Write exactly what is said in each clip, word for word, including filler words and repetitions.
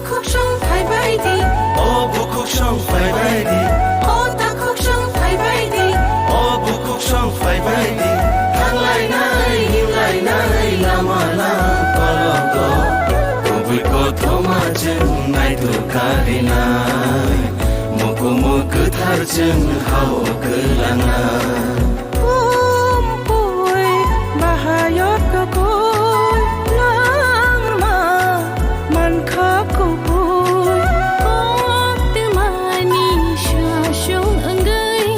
Khuksong phaibai di. O bukhuk song phaibai di. O takhuk song phaibai di. O bukhuk song phaibai di. Thanglainai, himlainai, lama lang kolok. Kubui kothoma chwng naitu karinai. Mukumu kwthar chwng hao kwlanai. Kumpui bahayot kukui langma mankha kubui. Koktwmani sasung wngwi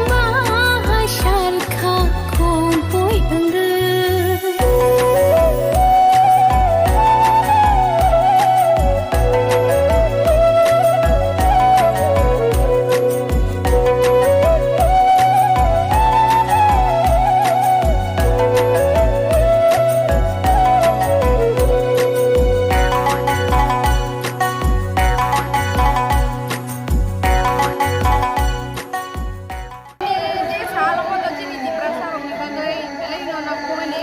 bahai sarkha kumpui wngwi. Je sal obo to chini Tiprasa rokni bagwi belai no nangkukmani.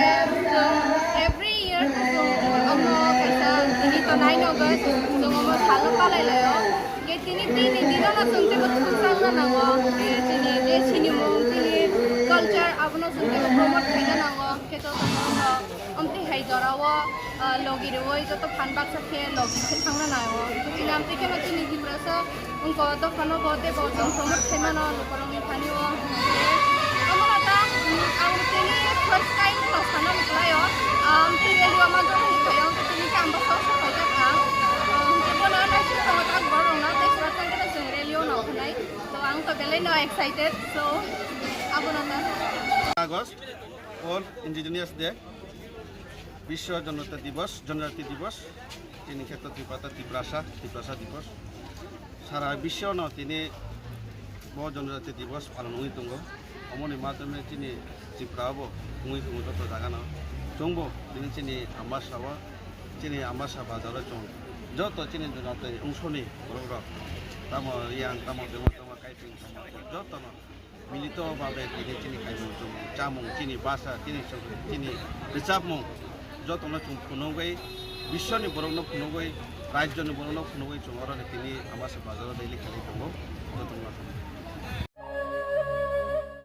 Em, chwng every year chwng omo kaisa tini to nai nogo, chwng omo salo palai laio. Hingke tini, tini dino no chwng teibo thumsakna nango. Hingke chini je sinimung, chini culture abono chwng teibo promote khaina nango. Hingke joto no Omtwi hai jorao, ah, logi rwui joto phan baksa khe logi khe thangna nango. Chini amtwi kheno chini Tiprasa wngkha o dophano bo tei bo chwng promote khaimano lukurokni thani o. Omono ta, mm, ang tini first time no sana muklaio. Amtwi rally o manjak hinwi phaio, tini khe ang bwskango sok phaijak ang. Ah, hwnkhe bono naising tongo ta borok rokno tei swrapjak khe chwng rally o no phanai. To ang to belai no excited, so abono ta. August, World Indigenous Day. Biswa Janata Divas, Janajati Divas, chini kheto Tiprasa, Tiprasa, Tiprasa Divas. Sara biswa no tini bo Janajati Divas palon wngwi tongo. Omoni madhyome chini Tripura bo wngwi tongo joto jaga no. Chwngbo tini chini Ambasa o, chini Ambasa bazar o chwng joto chini Janajati ungsoni borok rok. Tamo Riyang, tamo Bemo, tamo Kaiping, tamo joto no. Milito babe tini chini kaimung chumung, chamung, chini basa, chini songkri, chini rwchapmung, jotono chwng phunugwi, biswani borokno phunugwi, rajyoni borokno phunugwi chwng oroni tini Ambasa bazaro daily khelai tongo, jotono.